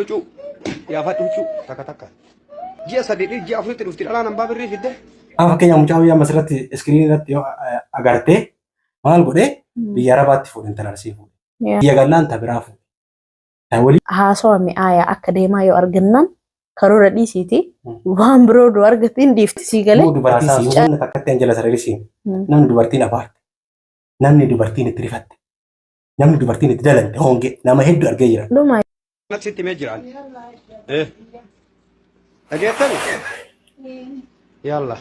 Huccuu yaafadhu huccuu takka takka. Ji'a sadii ji'a afuritti dhufti dhalaan hambaa birrii fidde. Amma fakkeenyaaf mucaa wayyaa asirratti iskiriinii irratti yoo agartee maal godhee biyya Arabaatti fuudhe intala Arsii fuudhe. Biyya gallaan ta biraa fuudhe. Ta walii Haasawa mi'aayaa akka deemaa yoo argannaan karoora dhiisiiti waan biroo doo argatiin dhiifti sii galee. Immoo dubartii sii humna takkatti anjala sararisiin namni dubartiin abaarte namni dubartiin itti rifatte namni dubartiin itti dalante honge nama hedduu argee jira. Dhuma. Natti sitti himee jiraan. Eh. Dhageettani? Yalla.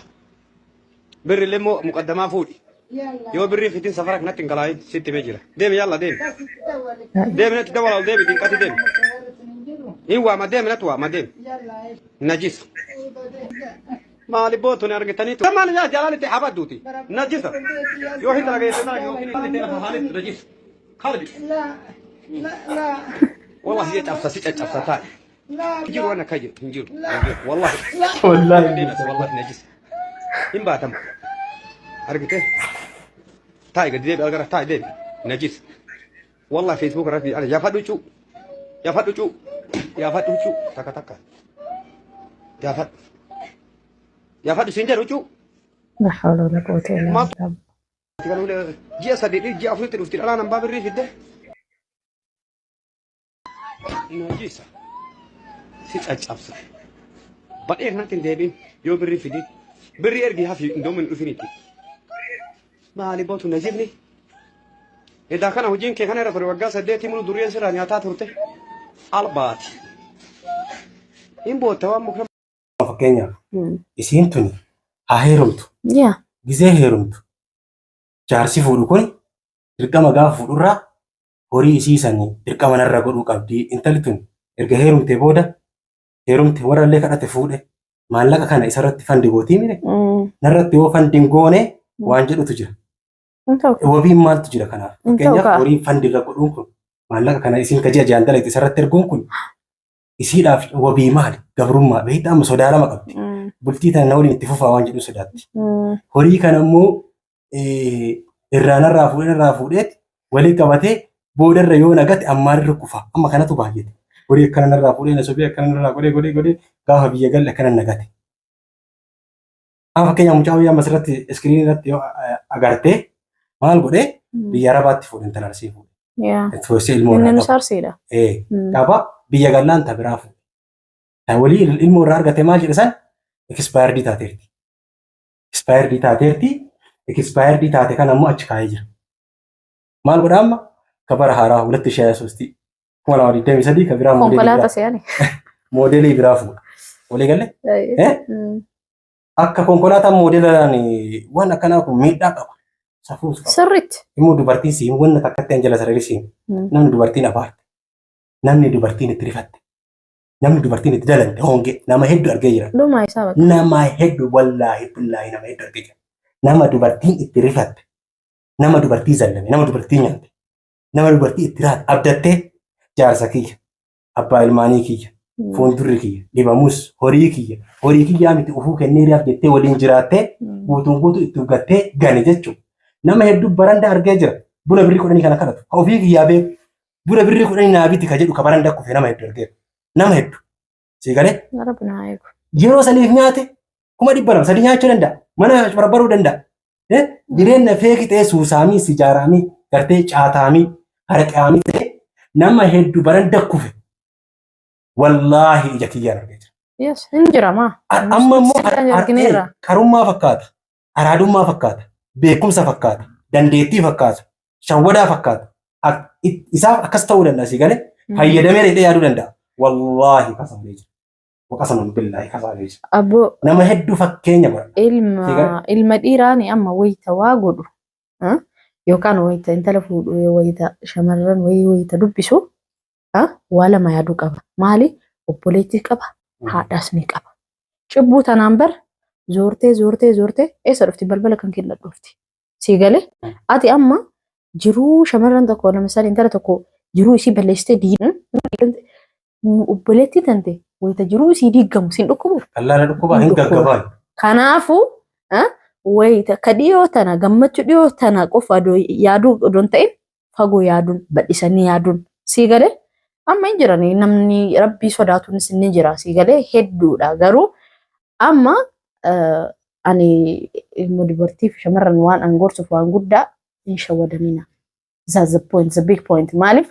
Birri illee immoo muqaddamaa fuudhi. Yoo birrii fitin safara kanatti hin kalaayin sitti himee jira. Deemi yalla deemi. Deemi natti dawala ol deemi dinqati deemi. Hin waama deemi natti waama deemi. Najisa. Maali bootu ni argitanii tu. Maali yaa jalaan itti habadduuti. Najisa. Yoo hin dalageesse dalage yookiin itti lafa haalitti najisa. Kalbi. Wallahi si caccabsa si caccabsa taa'e. Hin jiru waan akka jiru hin jiru. Hin jiru. Wallahi. Wallaahi. Deemas wallahi najis. Hin baatama. Argite? Taa'i gadi deebi algara taa'i deebi. Najis. Wallahi Facebook irratti ani yaafadhu cuu. Yaafadhu cuu. Yaafadhu cuu. Takka takka. Yaafadhu. Yaafadhu siin jedhu cuu. La hawla wala quwwata illaa Maaltu billah. Kan ulee ji'a sadii ji'a afuritti dhufti dhalaan hambaa birrii fidde. Najisa. Si caccabsa. Badhee kanatti hin deebiin yoo birrii fidi. Birrii ergi hafi indoomin hin dhufinitti. Maali bootu najifni? Edaa kana hojiin kee kana irra ture waggaa saddeetii mulu duriyeen sirraa nyaataa turte. Albaati. Hin bootta waan muka Fakkeenyaaf isiin tuni haa heerumtu. Yaa. Gizee heerumtu jaarsi fuudhu kun dirqama gaafa fuudhurraa horii isii sanii dirqama narra godhuu qabdi. Intalli tun erga heerumtee booda heerumte warra illee kadhate fuudhe maallaqa kana isarratti fandi gootii mire narratti yoo fandi hin goone waan jedhutu jira. Hin ta'u. Wabiin maaltu jira kanaaf? Hin ta'u Fakkeenyaaf kaa. horii fandi irra godhuun kun maallaqa kana isiin ka ji'a ji'aan dalagde isarratti erguun kun isiidhaaf wabii maali? Gabrummaa beektaa amma sodaa lama qabdi. Bultii tana na waliin itti fufaa waan jedhu sodaatti. Horii kana immoo irraa narraa fuudhee narraa fuudheet walii qabatee boodarra yoo nagate ammaan irra kufa. Amma kanatu baay'ate. Horii akkana narraa fuudhee na sobee akkana narraa godhee godhee godhee gaafa biyya galle akkana nagate. Amma fakkeenyaaf mucaa wayyaa amma asirratti iskiriinii irratti yoo agartee maal godhee biyya Arabaatti fuudhe intala Arsii fuudhe. Yaa. Itti ilmoo Inni irraa nus qaba. arsiidha. Ee, qaba biyya gallaan ta biraa fuudhe. Ta walii ilmoo irraa argate maal jedhe san expired taateerti. Expired taateerti. Expired taate kana immoo achi kaa'ee jira. Maal godha amma? Ka bara haaraa walitti ishee soostii 2023 ka biraa moodeelii Konkolaataa biraa se'ani. moodeelii biraa fuudha. Walii galee? Eh? Akka konkolaataan moodeelaan waan akkanaa kun miidhaa qaba. Safuus qaba. Sirriitti. Immoo dubartiin siin wanna takkatti anjala sararri siin namni dubartiin abaarte. Namni dubartiin itti rifatte. Namni dubartiin itti dalante honge nama hedduu argee jira. Dhumaa isaa bakka. Nama hedduu wallaahi billaahi nama hedduu argee jira. Nama dubartiin itti rifatte. Nama dubartii zallame. Nama dubartii nyaate. Nama dubartii itti raate abdattee jaarsa kiyya. Abbaa ilmaanii kiyya. Fuuldurri kiyya dhibamus horii kiyya horii kiyyaa miti ufuu kennee hiriyaaf jettee waliin jiraattee guutuun guutuu itti uggattee gane jechuudha. Nama hedduu baranda argee jira. Buna birrii kudhanii kana kadhatu. Ka ofii kiyyaa beeku. Buna birrii kudhanii naa biti ka jedhu ka baranda kufe nama hedduu argeera. Nama hedduu. Sii galee? Rabbi naa eegu. Yeroo saniif nyaate 200,000 3 nyaachuu danda'a. Mana barbaruu danda'a. Jireenya feeki ta'ee suusaamii, sijaaraamii, gartee caataamii, haraqaamii ta'e nama hedduu baranda kufe. Wallaahi ija kiyyaan argee jira. Yes, hin jira maa. Amma immoo Sitti argineerra. qarummaa fakkaata, araadummaa fakkaata, beekumsa fakkaata, dandeettii fakkaata, shawwadaa fakkaata. Isaaf akkas ta'uu danda'a si galee fayyadamee jedhee yaaduu danda'a. Wallaahi kasaaree jira. Waqasaman billaahi kasaaree jira. Abboo Nama hedduu fakkeenya godha. ilma ilma dhiiraani amma wayita waa godhu yookaan wayita intala fuudhu wayita shamarran wayii wayita dubbisu waa lama yaaduu qaba. Maali? Obboleettii qaba, haadhaas ni qaba. Cubbuu tanaan bar zoortee zoortee zoortee eessa dhufti? Balbala kan kee dhufti. Sii galee? Ati amma jiruu shamarran tokko lamasaali intala tokko jiruu isii balleessitee obboleettii tante wayita jiruu isii diiggamu siin dhukkubu. Allaala dhukkubaa hin gaggabaa. Kanaafuu wayita ka dhiyoo tana gammachuu dhiyoo tana qofa yaaduu odoo hin ta'in fagoo yaaduun bal'isanii yaaduun sii galee. Amma hin jirani namni rabbii sodaatuunis ni jira sii galee hedduudha garuu amma ani ilmoo dubartiif shamarran waan an gorsuuf waan guddaa hin shawwadamina. That's the point, the big point. Maaliif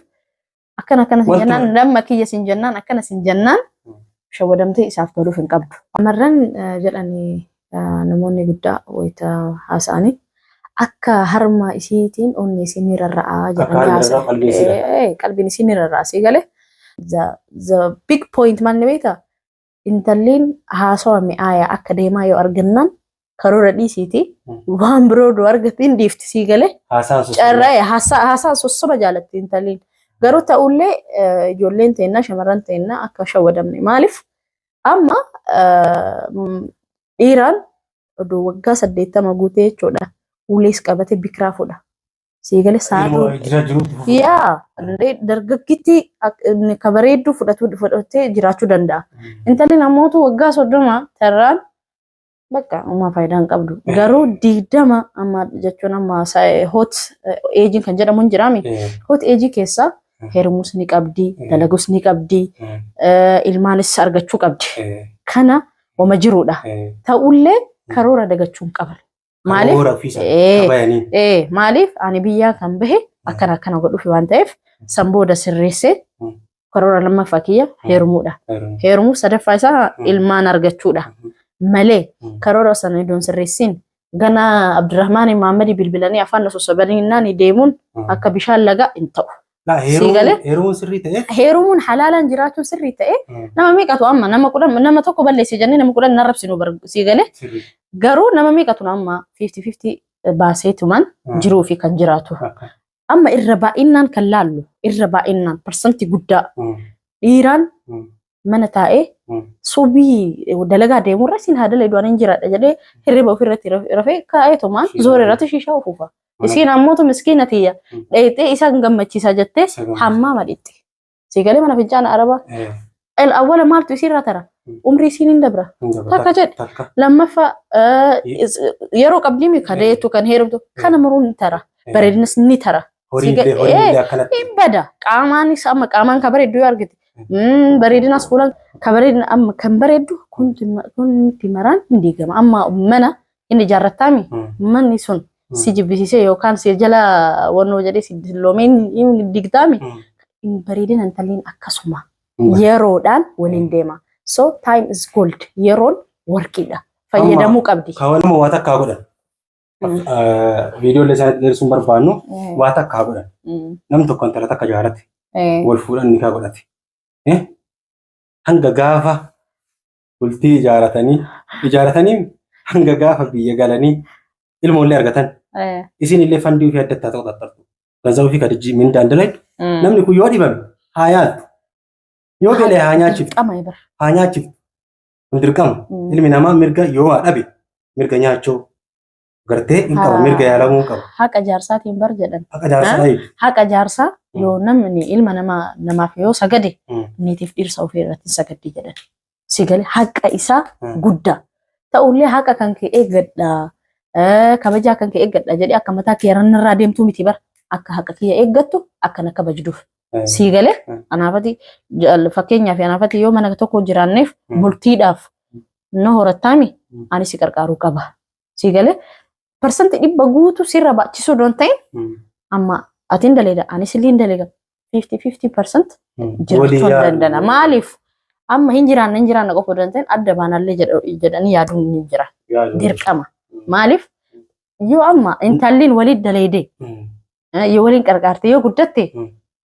akkana akkana sin jennaan lamma kiyya sin jennaan akkana sin jennaan shawwadamtee isaaf galuuf hin qabdu. Shamarran jedhanii namoonni guddaa wayita haasa'anii akka harma isiitiin onni isii ni rarra'a jedhanii haasa'an. Qalbiin isii ni rarra'a sii galee. The big point maal ni beektaa? Intalliin haasawa mi'aayaa akka deemaa yoo argannaan karoora dhiisiiti waan biroo doo argatti hin dhiifti sii galee. Haasaan sossoba. Carraa haasaan sossoba jaalatti intalliin. Garuu ta'ullee ijoolleen teennaa shamarran teennaa akka shawwadamne maaliif amma dhiiraan oduu waggaa 80 guutee jechuudha ulees qabate bikiraa fudha. Sii galee sa'aatuu Jira jiruutti fufu. Yaa dargaggitti ka bareedduu fudhatee jiraachuu danda'a. Intalli namoota waggaa 30 tarraan bakka uumaa faayidaa hin qabdu. Garuu 20 amma jechuun amma hot ageiin kan jedhamu hin jiraami. Hot age keessa heerumuus ni qabdi, dalaguus ni qabdi, ilmaanis argachuu qabdi. Kana wama jiruudha. Ta'ullee karoora dagachuu hin qaban. Maaliif? Karoora ofiisa kabayanii. Maaliif ani biyyaa kan bahe akkana akkana godhuuf waan ta'eef san booda sirreessee karoora lammaffaa kiyya heerumuudha. Heerumuu sadaffaa isaa ilmaan argachuudha. Malee karoora sana idoon sirreessiin gana Abdurrahmaan Muhammad bilbilanii afaan na sossobanii naan deemuun akka bishaan lagaa hin ta'u. Laa heerumuun sirrii ta'e. Heerumuun halaalaan jiraachuun sirrii ta'e nama meeqatu amma nama 10 nama tokko balleesse jennee nama 10 narrabsinu sii galee. Garuu nama meeqatu amma 50-50 baaseetumaan jiruu fi kan jiraatu. Amma irra baay'inaan kan laallu irra baay'inaan parsantii guddaa dhiiraan mana taa'ee subii dalagaa deemurra isin haa dalagu hin jiraadha jedhee hirriba ofirratti rafee kaa'eetumaan zoora irratti shiishaa ofuufa. Isiin ammoo miskiina tiyya dheeyxee isaan gammachiisa jettee hammaama dhixxi. Siigalee mana fincaana arabaa. Awwala maaltu isiirraa tara? Umrii isiin hin dabra. Takka jedhe. Lammaffaa yeroo qabdii kan deettu kan heerumtu kana muruun ni tara. Bareedinas ni tara. Hin bada. Qaamaanis amma qaamaan kan bareeddu yoo argite. Bareedinas fuulaan kan bareedina amma kan bareeddu kunti maraan hin diigama. Amma mana inni ijaarrattaami manni sun si jibbisiisee yookaan si jala wannoo jedhee si dilloomee hin diigdaami. Bareedina intalliin akkasuma yeroodhaan waliin deema. So time is gold. Yeroon warqiidha. Fayyadamuu qabdi. Kaawwan waa takkaa godhan. Viidiyoolee isaanii dheerisuun barbaannu waa takkaa godhan. Namni tokko intala takka jaalate. Wal fuudhan nikaa godhate. Hanga gaafa bultii ijaaratanii hanga gaafa biyya galanii ilmoollee argatan. Isin illee fandii ofii adda addaa ta'uu xaxxartu. Ganzaba ofii kadijii mindaan dalagdu. Namni kun yoo dhibame haa yaaltu. Yoo beela'e haa nyaachiftu. Haa nyaachiftu. Kun dirqama. Ilmi namaa mirga yoo waa dhabe mirga nyaachuu gartee hin qaba mirga yaalamuu hin qaba. Haqa jaarsaatiin bar jedhan. Haqa jaarsaa Haqa jaarsaa yoo namni ilma namaa namaaf yoo sagade niitiif dhirsa ofii irratti sagaddi jedhan. Si galee haqa isaa guddaa. Ta'ullee haqa kan kee eeggadha. Kabajaa kan kee eeggadha jedhee akka mataa kee irraa deemtuu miti bara. Akka haqa kiyya eeggattu akka na kabajduuf. Sii galee anaafati fakkeenyaaf anaafati yoo mana tokko jiraanneef bultiidhaaf na horattaami ani si qarqaaruu qaba. Sii galee 100% guutuu sirra baachisuu doon ta'in amma atiin daleeda anis illee hin daleega 50-50% jiraachuu danda'an. Maaliif amma hin jiraanne hin jiraanne qofa doon ta'in adda baanallee jedhanii yaaduun ni jira. Dirqama. Maaliif yoo amma intalliin waliin daleedee yoo waliin qarqaarte yoo guddatte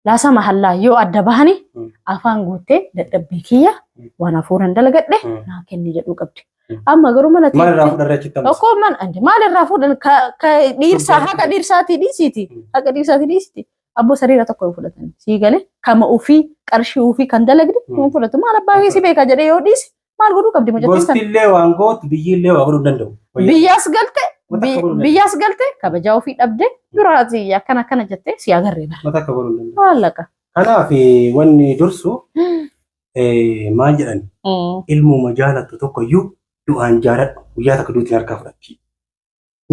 laasa mahallaa yoo adda bahani afaan guuttee dadhabbii kiyya waan hafuuran dalagadhe naa kenni jedhuu qabdi. Amma garuu mana Maal irraa fuudhan achitti amma? Tokko man maal irraa fuudhan ka dhiirsaa haqa dhiirsaatii dhiisiiti. Haqa dhiirsaatii dhiisiiti. Abboo sariira tokko hin fudhatan. Sii galee kama ofii qarshii ofii kan dalagde hin fudhatu. Maal abbaa keessi beeka jedhee yoo dhiise maal godhuu qabdi mucattiin sana. Gosti illee waan gootu biyyi illee waa godhuu hin danda'u. Biyyaas galte biyyaas galte kabajaa ofii dhabde duraati akkana akkana jettee si agarree bara. Mata akka godhuu hin danda'u. Maallaqa. Kanaaf wanni dursu maal jedhan ilmuma jaalattu tokko iyyuu du'aan jaaladhu guyyaa takka duutiin harkaa fudhatti.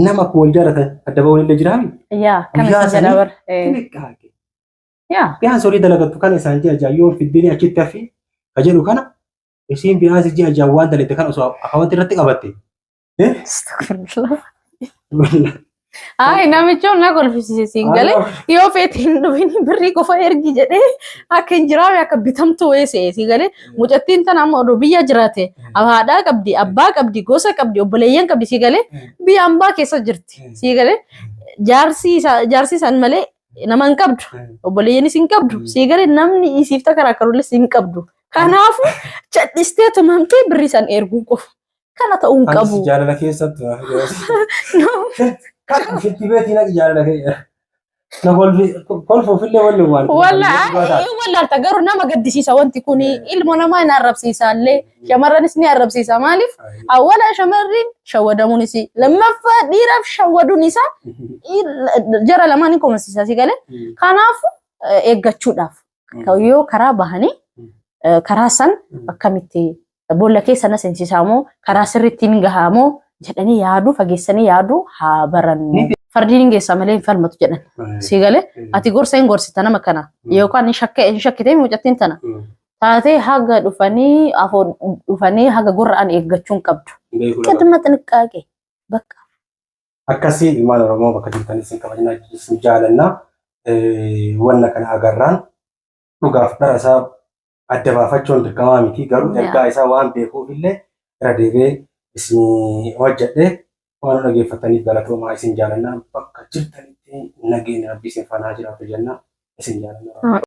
Nama akkuma wal jaalatan adda ba'uun illee jiraami. Yaa kana Guyyaa si jedha sanii bara. Xixiqqaate. Yaa. Biyaansi horii dalagattu kana isaan ji'a ja'a yoo fiddini achitti hafi ka jedhu kana isiin biyaansi ji'a ja'a waan dalagde kana osoo akawanti irratti qabatte. Astagfirullah. Ay namichi na kolfisiise siin galee yoo feete hin dhufin birrii qofa ergi jedhee akka hin jiraame akka bitamtu wayii se'e siin galee mucattiin tana amma odoo biyya jiraate haadhaa qabdi abbaa qabdi gosa qabdi obboleeyyan qabdi sii galee biyya ambaa keessa jirti sii galee jaarsi jaarsi san malee nama hin qabdu obboleeyyanis hin qabdu sii galee namni isiif takaraakkarulles hin qabdu kanaafu cadhistee tumamtee birrii san erguu qofa. Kana ta'uu hin Anis qabu. jaalala keessatti kan ofitti beetii naqi jaalala keessa. Na kolfuufillee wanni waan. Wallaalta garuu nama gaddisiisa wanti kun ilmo namaa hin arrabsiisa illee shamarranis ni arrabsiisa maaliif awwala shamarriin shawwadamuun isii lammaffaa dhiiraaf shawwaduun isaa jara lamaan hin koomsiisa si galee kanaaf eeggachuudhaaf yoo karaa bahanii karaa san akkamitti boolla keessa na seensisaa moo karaa sirriitti hin gahaa moo jedhanii yaaduu fageessanii yaaduu haa barannu. Fardiin hin geessa malee hin falmatu jedhan. Si galee ati gorsa hin gorsita nama kana yookaan hin shakkitee mucattiin tana. Taatee haga dhufanii afoo dhufanii haga gorra'an eeggachuu hin qabdu. Qidma xinqaaqee bakka. Akkasii ilmaan Oromoo bakka jirtan isin kabajnaa isin jaalannaa wanna kana agarraan dhugaaf dhara isaa adda baafachuun dirqamaa miti garuu ergaa isaa waan beekuuf illee irra deebi'ee isin hojjedhe waan nu dhageeffataniif galatoomaa isin jaalannaa bakka jirtanitti nageenya rabbii isin faana haa jiraatu jenna isin jaalannaa.